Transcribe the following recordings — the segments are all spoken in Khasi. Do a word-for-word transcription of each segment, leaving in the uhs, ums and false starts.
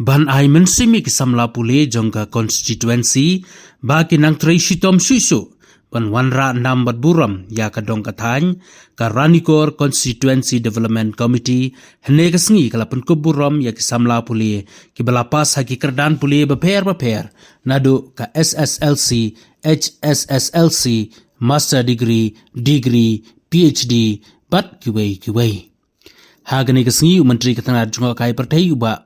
Ban ai mynsiem ïa ki samla pule jong ka constituency ba ki nang trei shitom shuh shuh ban wanrah nam bad burom ïa ka dong ka thaiñ, ka Ranikor Constituency Development Committee hynne ka sngi ka la pynkup burom ïa ki samla pule kiba la pass ha ki kyrdan pule bapher bapher, naduh ka S S L C, H S S L C, Master Degree, Degree, P H D bad kiwei kiwei. Ha kane ka sngi u Myntri ka tnad jngohkai pyrthei u Bah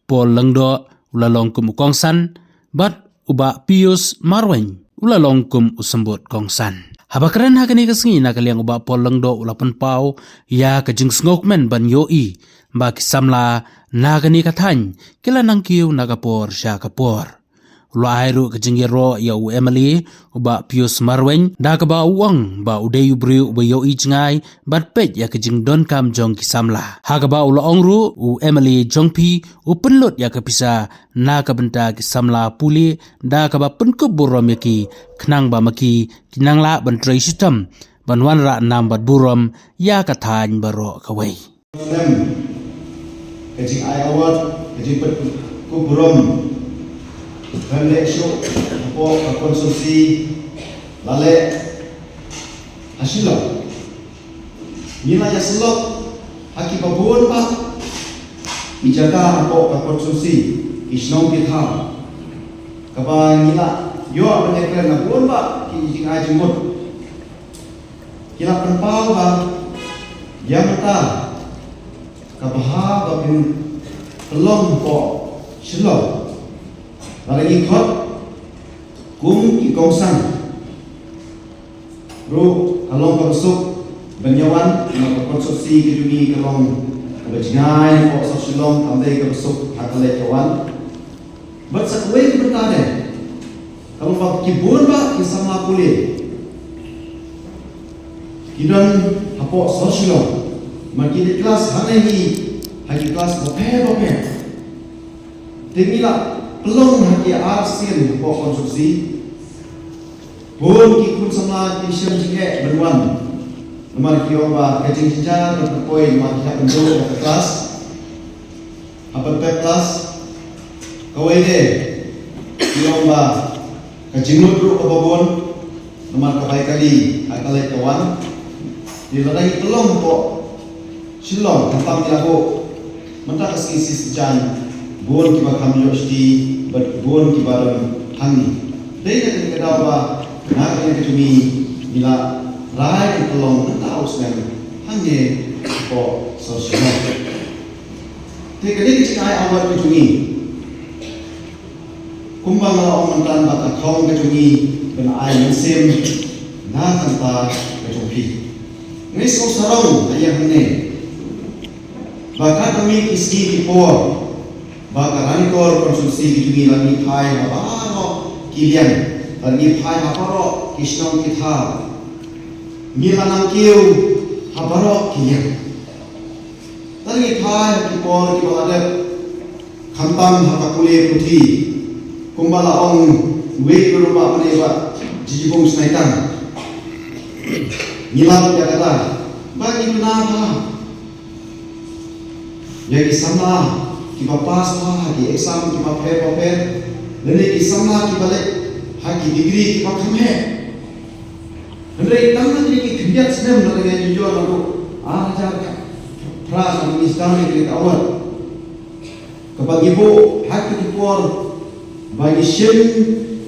Paul Lyngdoh u la long kum u kongsan bad u Bah Pius Marwein u la long kum u symbud kongsan. Haba kren ha kane ka sngi na ka liang u Bah Paul Lyngdoh u la pynpaw ïa ka jingsngewkmen ban ïohi ba ki samla na kane ka thaiñ ki la nang kiew na ka por sha ka por. U la ai ruh ka jingïaroh ïa u M L A u Bah Pius Marwein da kaba u ong ba u dei u briew uba ïohi jngai bad peit ïa ka jingdonkam jong ki samla. Ha kaba u la ong ruh u M L A jong phi u pynlut ïa ka pisa na ka bynta ki samla pule da kaba pynkup burom ïa ki khnang ba ma ki ki nang lah ban trei shitom ban wanrah nam bad burom ïa ka thaiñ baroh kawei. Lem ka jingai award, ka jingpynkup burom ban leh shuh hapoh ka constituency la leh ha Shillong. Ngi la ïasyllok ha kiba bun bah ki jaka hapoh ka constituency, ki shnong ki thaw, kaba ngi la ïoh ban ïakren na bun bah ki jingai jingmut. Ki la pynpaw ba ïa mynta ka bha ba kin pynlong hapoh Shillong. Lada ngi khot kum ki kongsan ruh ka long kaba suk ban ïa wan, namar ka constituency ka jong ngi ka long kaba jngai hapoh South Shillong, kam dei kaba suk ha ka leit ka wan. Bad sa kawei ka bynta de ka long ba ki bun bah ki samla pule ki don hapoh South Shillong, ma ki leit klas hangne hi ha ki klas bapher bapher. Te ngi la pynlong ha ki arsien hapoh constituency. Bun ki khun samla ki shem jingeh ban wan namar ki ong ba ka jingjynjar ban poi namar ki hap ban duh ha ka klas. Haba pep klas, kawei de ki ong ba ka jingmut ruh kaba bun namar ka bai kali ha ka leit ka wan. Te lada ngi pynlong hapoh Shillong khamtam ngi la buh mynta ka sngi shisien bun kiba kham ïoh shuti bad bun kiba don hangne. Dei na kane ka daw ba na ka liang ka jong ngi ngi la rai ban pynlong mynta u snem hangne hapoh South Shillong. Te kane ka jingai award ka jong ngi, kumba nga la ong mynta, ba ka thong ka jong ngi ban ai mynsiem na ka bynta ka jong phi. Ngi sngewsarong ha ïa hangne ba katba mih ki sngi ki por ba ka Ranikor constituency ka jong ngi la ngi phai ha baroh ki liang, la ngi phai ha baroh ki shnong ki thaw, ngi la nang kiew ha baroh ki liang. Tang ngi phai ha ki por kiba la dep, khamtam ha ka pule puthi, kumba la ong uwei u rangbah mynne, Bah Jijibung Sniawbhalang. Ngi lap ïa kata ba ngi duna bha ïa ki samla kiba pass bha ha ki exam kiba pher bapher, lane ki samla kiba leit ha ki degree kiba kham heh. Hynrei tang na kine ki khyndiat snem, na kine ki jor naduh ar hajar phra, na kine ki sdang ïa kane ka award kaba ngi buh ha kine ki por ba ngi shim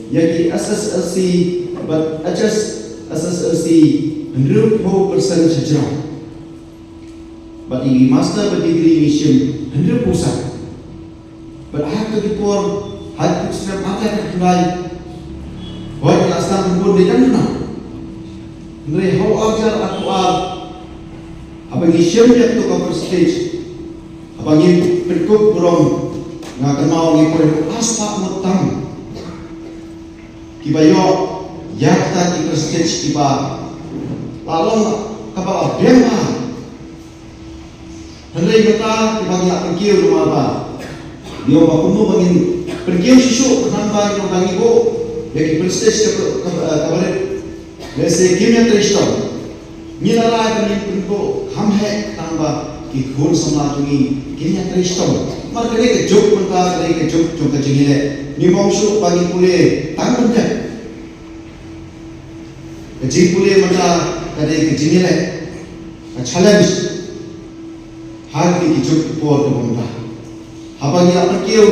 ïa ki S S L C bad H S S L C hynriewphew percent shajrong. Bad ïa ki master bad degree ngi shim hynriewphew san. Bad ha kito ki por, ha kito ki snem, ha kito ki khyndai, hooid, ngi la sdang bun dei dang duna. Hynrei ha u ar hajar arphew ar, haba ngi shem ïa kito ka prestige, haba ngi pynkup burom, nga kynmaw ngi poi ha u ar spah ngut tam kiba ïoh ïa kita ki prestige kiba la long kaba la biang bha. Hynrei mynta kiba ngi la pynkiew namar ba ngi ong ba kumno ba ngin pynkiew shuh shuh, khnang ba ngi ong ba ngi buh ïa ki prestige ka, ka, kaba rit. Lehse kim ïatrei shitom. Ngi la rai ba ngin pynbuh kham heh khnang ba Ki khun samla jong ngi kin ïatrei shitom. Namar kane ka juk mynta ka dei ka juk jong ka jingïaleh. Ngim ong shuh ba ngi pule tang ban dep. Ka jingpule mynta ka dei ka jingïaleh, ka challenge ha kine ki juk ki por kiba mynta. Haba ngi la pynkiew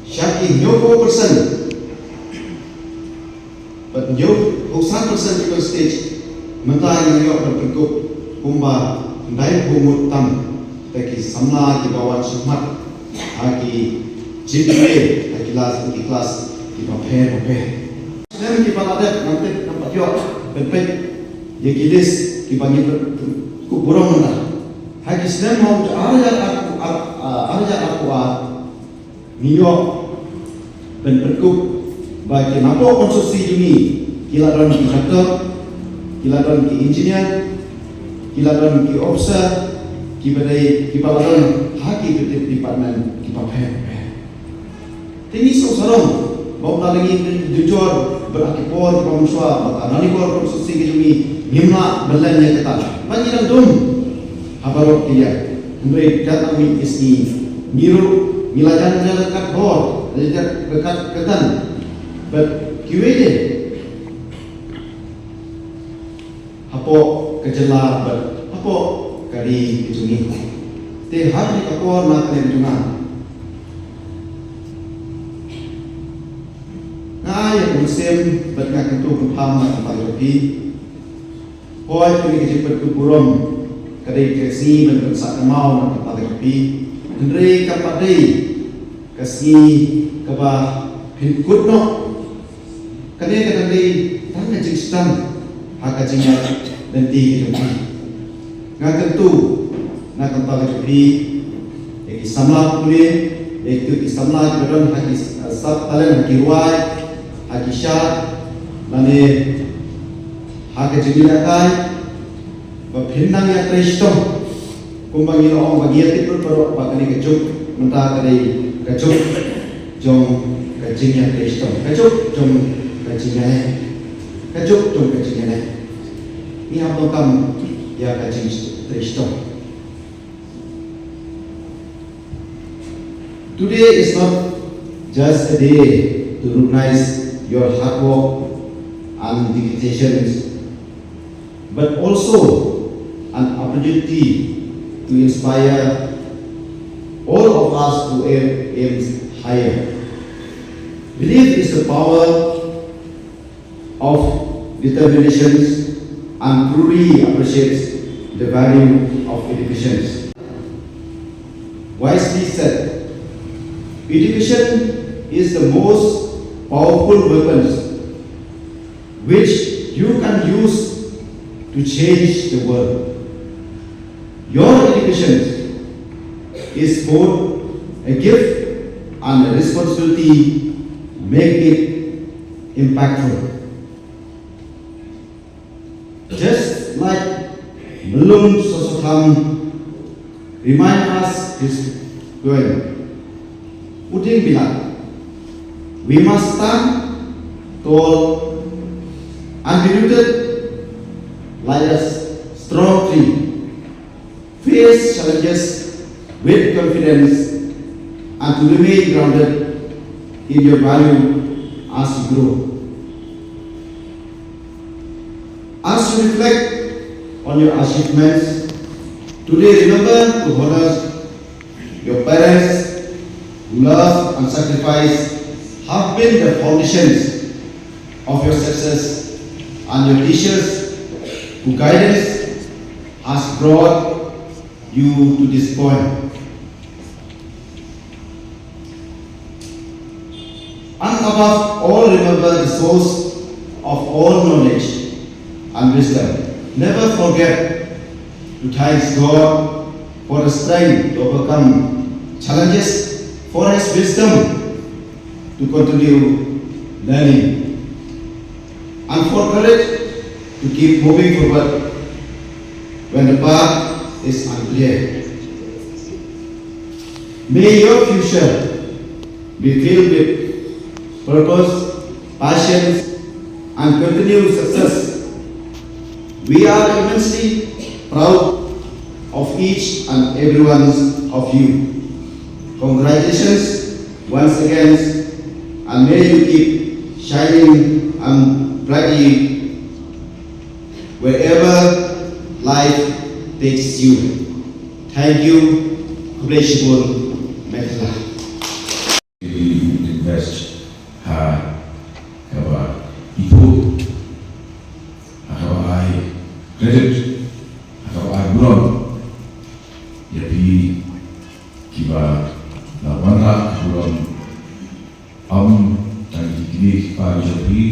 sha ki hynñiewphew percent bad hynñiewphew san percent ki stage, mynta ngi la ïoh ban pynkup kumba khyndai phew ngut tam ki samla kiba wan shakhmat ha ki jingpule ha ki klas, ki klas kiba pher bapher. Snem kiba la dep, ngam tip, ngam pat ïoh ban peit ïa ki list kiba ngi pynkup burom mynta. Ha ki snem, ha u ar hajar ar, ar, ar hajar arphew ar, ngi ïoh ban pynkup ba ki napoh constituency jong ngi ki la don ki doctor, ki la don ki engineer, ki la don ki officer, kiba dei, kiba la don ha ki department kiba pher bapher. Te ngi sngewsarong ba u la ngi jujor bad ha ki por kiba mynshuwa ba ka Ranikor constituency ka jong ngi ngim lah ban len ïa kata. Ba ngi dang dum ha baroh ki liang. Hynrei katba ngi ïohi ngi ruh ngi la jan jan ryngkat bor, la jan ryngkat kyrdan bad kiwei de hapoh ka jylla bad hapoh ka ri ka jong ngi. Te ha kane ka por na kane ka jong nga, nga ïa ka mynsiem bad nga kyntu kynpham na ka bynta ka jong phi. Hooid, kane ka jingpynkup burom ka dei ka sngi ban pynsah kynmaw na ka bynta ka jong phi. Hynrei kam pat dei ka sngi kaba phin kut noh. Kane ka dang dei tang ka jingsdang ha ka jingïaid lynti ka jong phi. Nga kyntu na ka bynta ka jong phi, ïa ki samla pule, ïa ki samla kiba don ha ki, eh, sap talent, ha ki rwai, ha ki shad, lane ha ka jingïalehkai, ba phin nang ïatrei shitom. Kumba ngi la ong ba ngi ïa tip lut baroh ba kane ka juk mynta ka dei ka juk jong ka jingïatrei shitom, ka juk jong ka jingïaleh, ka juk jong ka jingïaleh. Ngi hap donkam ïa ka jingtrei shitom. Today is not just a day to recognize your hard work and dedications, but also an opportunity to inspire all of us to aim, aim higher. Belief is the power of determinations and truly appreciates the value of education. Wisely said, education is the most powerful weapon which you can use to change the world. Your education is both a gift and a responsibility. Make it impactful. Just like Myllung Soso Tham remind us his poem, Uding Bilat, we must stand tall and be rooted like a strong tree, face challenges with confidence, and to remain grounded in your value as you grow. As you reflect on your achievements today, remember to honor your parents who love and sacrifice have been the foundations of your success, and your teachers who guidance has brought you to this point. And above all, remember the source of all knowledge and wisdom. Never forget to thank God for the strength to overcome challenges, for His wisdom to continue learning, and for courage to keep moving forward when the path is unclear. May your future be filled with purpose, passion, and continued success. We are immensely proud of each and every one of you. Congratulations once again, and may you keep shining and brightly wherever life takes you. Thank you. Khublei shibun. Mekhla. Invest ha kaba ithuh, ha kaba ai credit, ha kaba ai burom ïa phi kiba la wanrah burom. Ym tang ïa ki kmie ki kpa jong phi,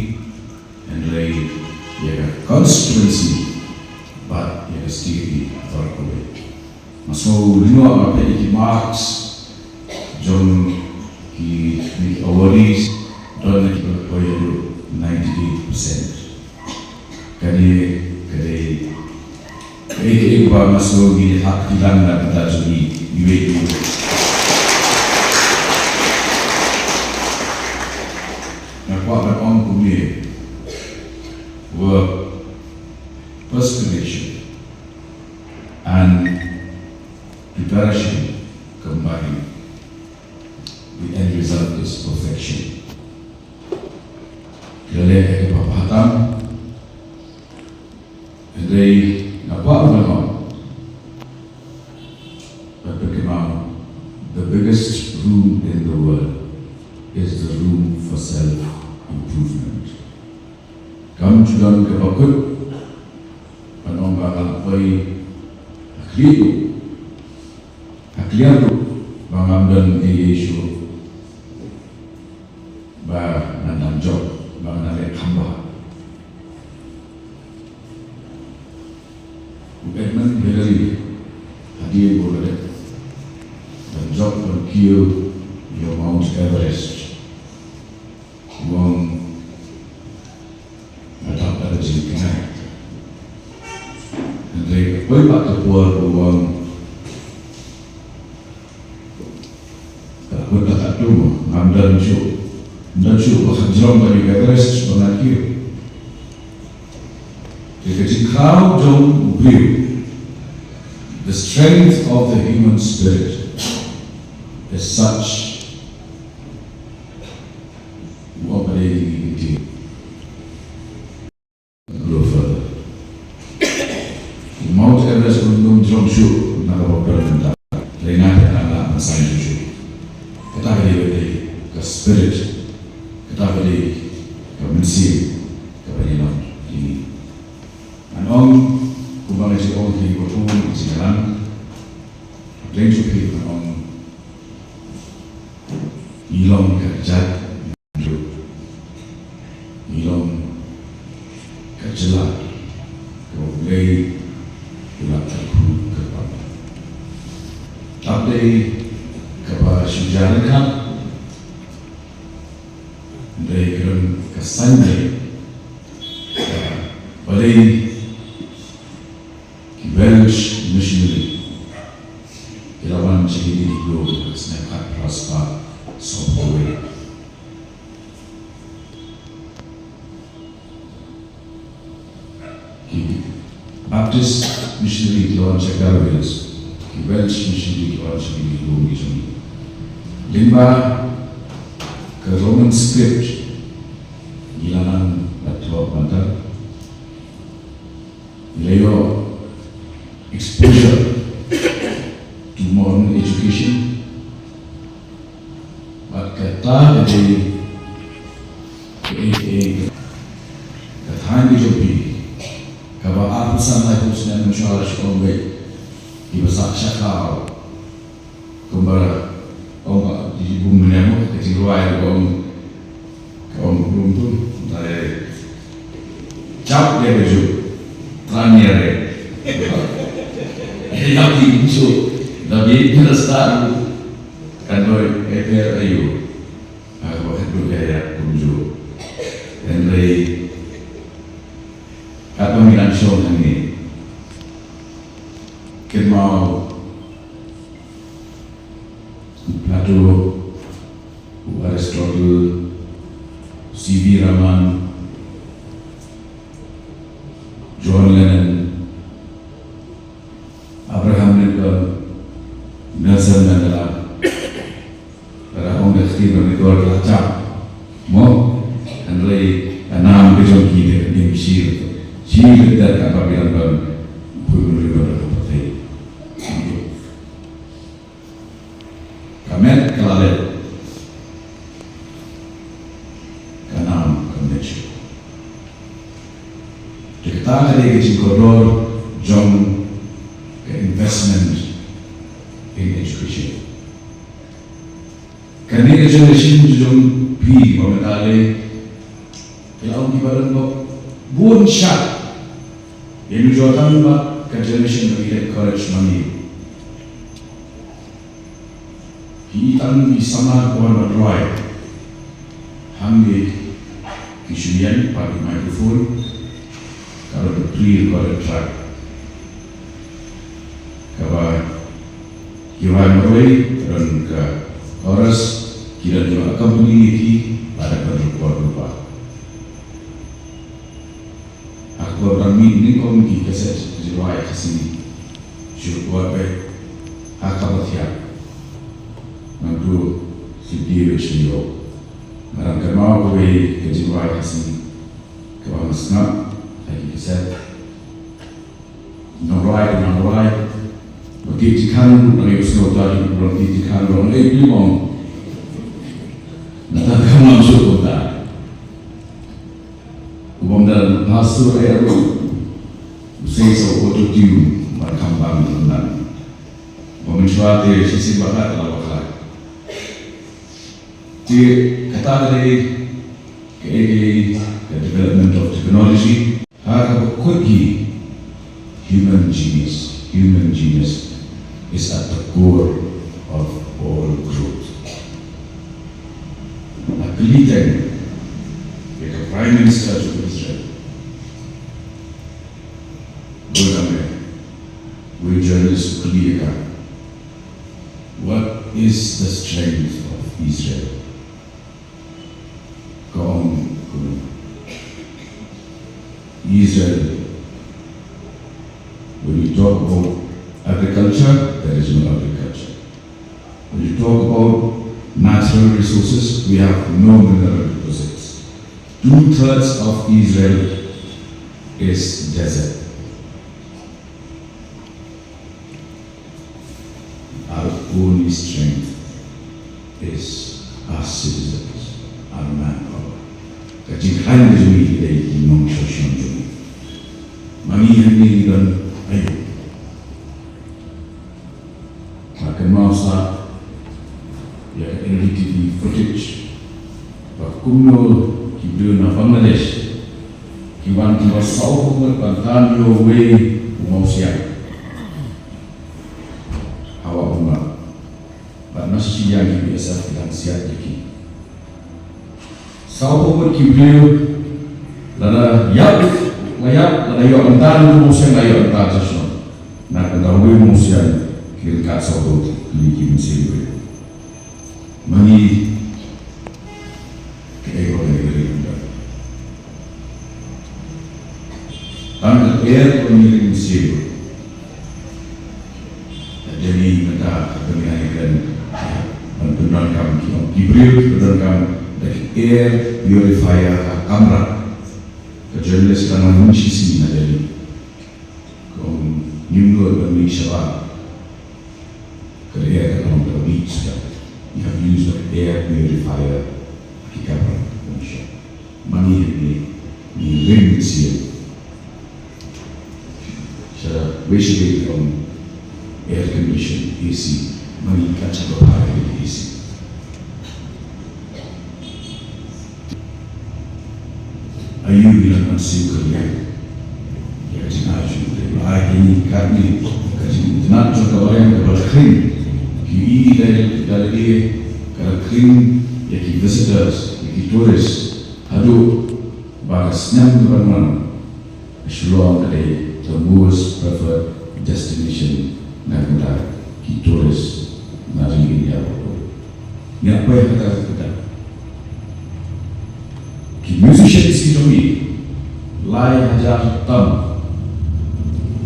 hynrei ïa ka constituency bad ïa ka state baroh kawei. Nga sngew lyngngoh nga peit ïa ki marks jong ki, ki awardees, don na kiba la poi haduh ninety-eight percent. Kane ka dei kaei kaei kaba nga sngew ngi hap ban kylli na ka bynta jong ngi iwei iwei. Nga kwah ban ong kumne, work, perspiration and preparation combined, the end result is perfection. Ki la leh ïa ka bha tam. Hynrei nga kwah ban ong ba, peit kumno, the biggest room in the world is the room for self improvement. Kam ju don kaba kut ban ong ba nga la poi ha khlieh ruh, ha khlieh ruh ba ngam don ei ei shuh ba ngan nang jop, ba ngan nang leh kham bha. U Edmund Hillary hadien ba u la dep ban jop ban kiew ïa u Mount Everest, u ong, nga dap da ka jingknai. Hynrei ka poi pat ka por ba u ong, ka la kut ka katto, ngam don shuh, ngam don shuh ba khat jrong ban ïoh Everest ba ngan kiew. Te ka jingkhraw jong u briew, the strength of the human spirit is such, u ong ba dei ïa ngi ki ktien. Go further. Mount Everest un ym jrong shuh na ka bynta, hynrei nga te nga lah ban saiñ shuh shuh. Kata ka dei ba dei ka spirit, kata ka dei ka mynsiem kaba ïalam ïa ngi. Ngan ong kumba nga ju ong ha ki por ki jingïalang. Hapdeng jong phi ngan ong, ngi long ka jait, ngi long ka jylla kaba U Blei u la kyrkhu kyrpang. Tang dei kaba shu jia ryngkat, hynrei ka don ka saiñ Blei, balei ki Welsh missionary ki la wan sha kine ki briew ha ka snem khatphra spah sawphew wei. Ki Baptist missionary ki la wan sha Garo Hills, ki Welsh missionary ki la wan sha kine ki briew ki jong ngi. Lyngba ka Roman script ngi la nang bad thoh bad tar. Ngi la ïoh exposure to modern education. Bad kata ka dei kaei kaei ka thaiñ ka jong phi kaba arphew san laiphew snem mynshuwa la shu ong beit kiba sah shakha. Kumba ong ba, di bun mynne mo ka jingrwai ka ong, ka ong bun tu, da jap ïa ka juk, tran ïa re. Ïa ki bun shu da bi, da start kan doi, eh, per ayu. Ah, ba ka doi ïa, ïa kumjuh. Hynrei katba ngi nang shong hangne, kynmaw u Plato, u Aristotle, C V Raman, John Lennon, Abraham Lincoln, Hynrei ka nam ka jong ki te ka ïeng shi, shi lynter ka ba ki dang don pynriew don ka pyrthei. Ka met ka la leh, ka nam ka met shuh. Te kata ka dei ka jingkordor jong ka investment in education. Kane ka generation jong phi ba mynta lei, ki la ong ki ba don bok bun shai. Ïa ngi jong tang ba ka generation ba ngi leh college ma ngi. Ki tang ki samla ki wan ban rwai. Hangne ki shu ïeng pat ki microphone, ka long ka pre-recorded track. Kaba ki rwai marwei, ka don ka chorus, ki don kiba accompany ïa ki, lada ka record ruh ba. Ha ka por ba ngi nyngkong ki cassette jingrwai Khasi shu record beit ha ka Bathiang. Nangtu C D ruh shu ïoh. Nga dang kynmaw kawei ka jingrwai Khasi kaba nga sngap ha ki cassette. Nongrwai, nongrwai. Ba ki jingkhang, ba ngi sngewthuh, ba ki jingkhang, ba ngi pynmong. Nangta ka ngam shu kumta. U bym don pastor ïa u. U sei sa u auto tune, ba kham bang u don. Ba mynshuwa te shisien ba ka la bakla. Te kata ka dei ka, ka, ka development of technology. Ha kaba kut hi, human genius, human genius is at the core of all growth. Nga kylli tang ïa ka Prime Minister jong Israel, Golda Meir, uwei u journalist u kylli ïa ka, "What is the strength of Israel?" Ka ong kumne, Israel, when you talk about agriculture, there is no agriculture. When you talk about natural resources, we have no mineral deposits. Two-thirds of Israel is desert. Our only strength is our citizens, our manpower. Ka jingkhlaiñ ka jong ngi ka dei ki nongshong shnong jong ngi. Ma ngi hangne ngi don aiu? Nga kynmaw sa ïa ka N D T V footage ba kumno ki briew na Bangladesh ki wan kumba sawphew ngut ban tan ïa uwei u mawsiang ha Wah Umngot. Bad na shisha ki B S F ki dang siat ïa ki. Sawphew ngut ki briew, lada ïap, la ïap, lada ïoh mynta u mawsiang, la ïoh mynta shisha. Na ka daw uwei u mawsiang, ki ryngkat sawphew ngut ki mynsiem briew. Ma ngi, kaei ba ngi ring mynta? Tang ka er ba ngi ring mynsiem. Hadien mynta ka ngi ïa kren ban pyndonkam ki, ki briew pyndonkam da ki air purifier ha kamra. Ka journalist ka nang mynshi sien ha Delhi. Ka ong ngim nud ban mih shabar. Ka air ka long ka bit sha. You have used the air purifier. Ki kamra. Ma ngi hangne ngi ring mynsiem. Sha wei sha wei ki ong air condition, A C. Ma ngi kat shabar A C. Aïu ngi la nang siew kyrïang ïa ka jingaiñ jong U Blei? Ba ai ha ngi katne ka jingitynnad jong ka bariang kaba la khring. Ki ïohi da lade ka la khring ïa ki visitors, ïa ki tourist. Haduh ba ka snem kaba wan, Shillong ka dei the most preferred destination na ka bynta ki tourist na ri India baroh. Ngi la poi ha kata ka kyrdan. Ki musicians ki jong ngi lai hajar tam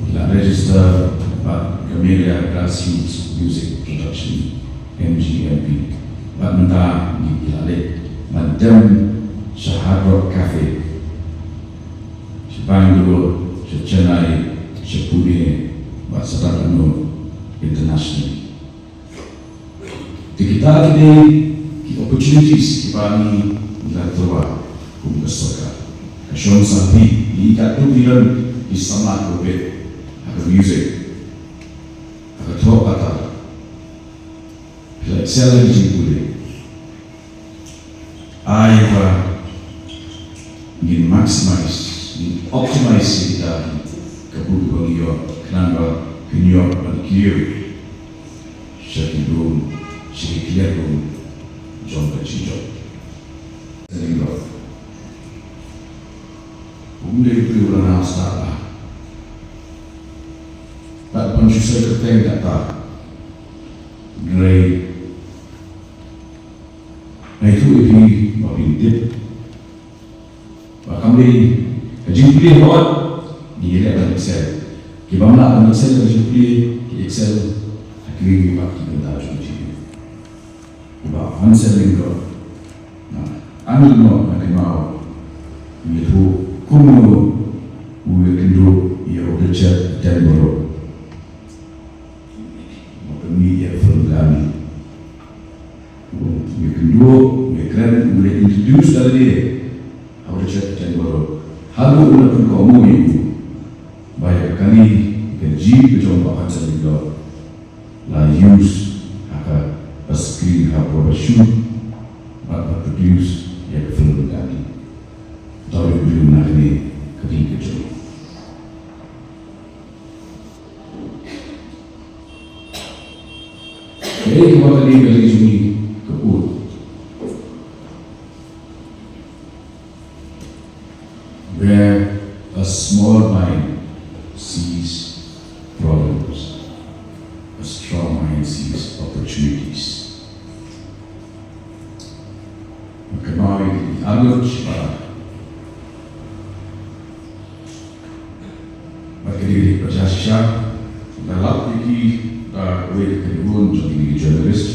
ki la register bad ka Meghalaya Grassroots Music Production, M G M P. Bad mynta ngi la leit ban dem sha Hard Rock Cafe, sha Bangalore, sha Chennai, sha Pune, bad sa tang hano internationally. Te kita ki dei ki opportunities kiba ngi la tyrwa kum ka sorkar. Ka shong sangeh ïa katto katne ki samla kiba bit ha ka music, ha ka thoh pathar. Phi la excel ha ki jingpule. Ai ba ngin maximize, ngin optimize ïa kita ki kabu ba ngi ïoh khnang ba kin ïoh ban kiew sha ki lum, sha ki kliar lum jong ka jingjop. Thank you. Um dei u briew uba la nang stad bha. Bad ban shu soi kyrteng kata. Hynrei nga ïathuh ïa phi ba phin tip ba kam dei ka jingpule hok, ngi leh ban excel. Ki bym lah ban excel ka jingpule, ki excel ha kiwei pat ki bynta jong ka jingim. U Bah Hansen Lyngdoh, na, Anil Noah, na kynmaw, u ïathuh kumno u ïakynduh ïa u Richard Attenborough. Ba pynmih ïa ka film Gandhi. U ïakynduh, u ïakren, u la introduce da lade ha u Richard Attenborough. Haduh u la pynkohnguh ïa u ba ïa ka kali, ka jingim ka jong u Bah Hansen Lyngdoh la use ha kaba screen, ha kaba shoot bad ba produce ïa ka film Gandhi. Dei u briew na kane ka ri ka jong ngi. Kaei kaba ka ri ka jong ngi ka bud? Where a small mind sees problems, a strong mind sees opportunities. Ka noi ar ngut shipara. Bad ka dei ka dei ka jia shisha. Nga lap ïa ki da kawei ka kynhun jong ki journalist.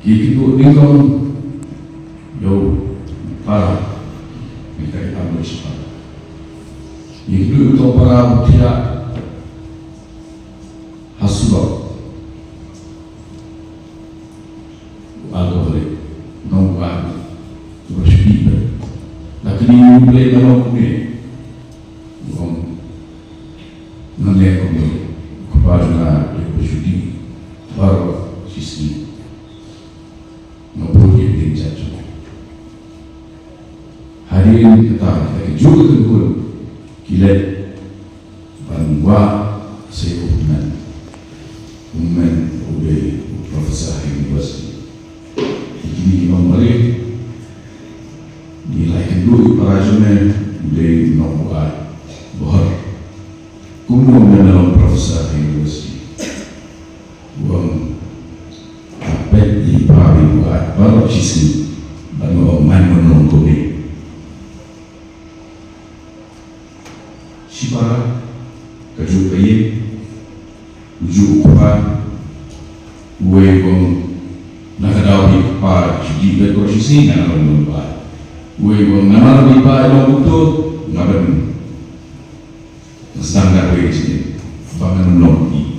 Ki kynduh nyngkong ïa u para, ngi ka ïa ambush para. Ki kynduh ïa u para u thiah ha surok. U alcoholic, nong u ar, u ba shu dih bad. La kylli u, balei ba long kumne? U ong, ngan leh kumno, u kpa jong nga u dei uba shu dih baroh shisngi. Nga bud ïa ka jingjia jong nga. Hadien kata, ha kajuh ka kynhun ki leit ban wad sa ïa u hynmen. U hynmen u dei u professor ha university. Ïa kine ki nongmareh, ngi la ïakynduh ïa u para jong me, u dei u nong u ar, u bhor. Kumno me long professor ha university? U ong, nga peit ïa i pa bad i bu ai baroh shisngi bad nga ong, ngan ym long kumne. Shipara, kajuh ka ïing, ujuh u kpa, uwei u ong, na ka daw ba i kpa shu dih bad baroh shisngi, ngan ym long kumne. Uwei u ong, namar ba i pa i long kumto, nga ban Nga sdang da kawei ka jingim ba ngan ym long i